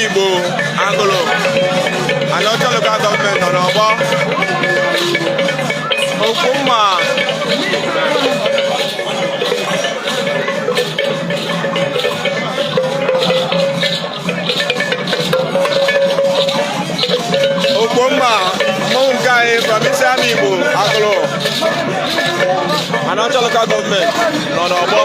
Igbo, Agụlụ, Anaọcha Local Government nọ n'ọgbọ. Okwumma Okwumma mmọnwụ nke anyị from Isiama Igbo, Agụlụ, Anaọcha Local Government nọ n'ọgbọ.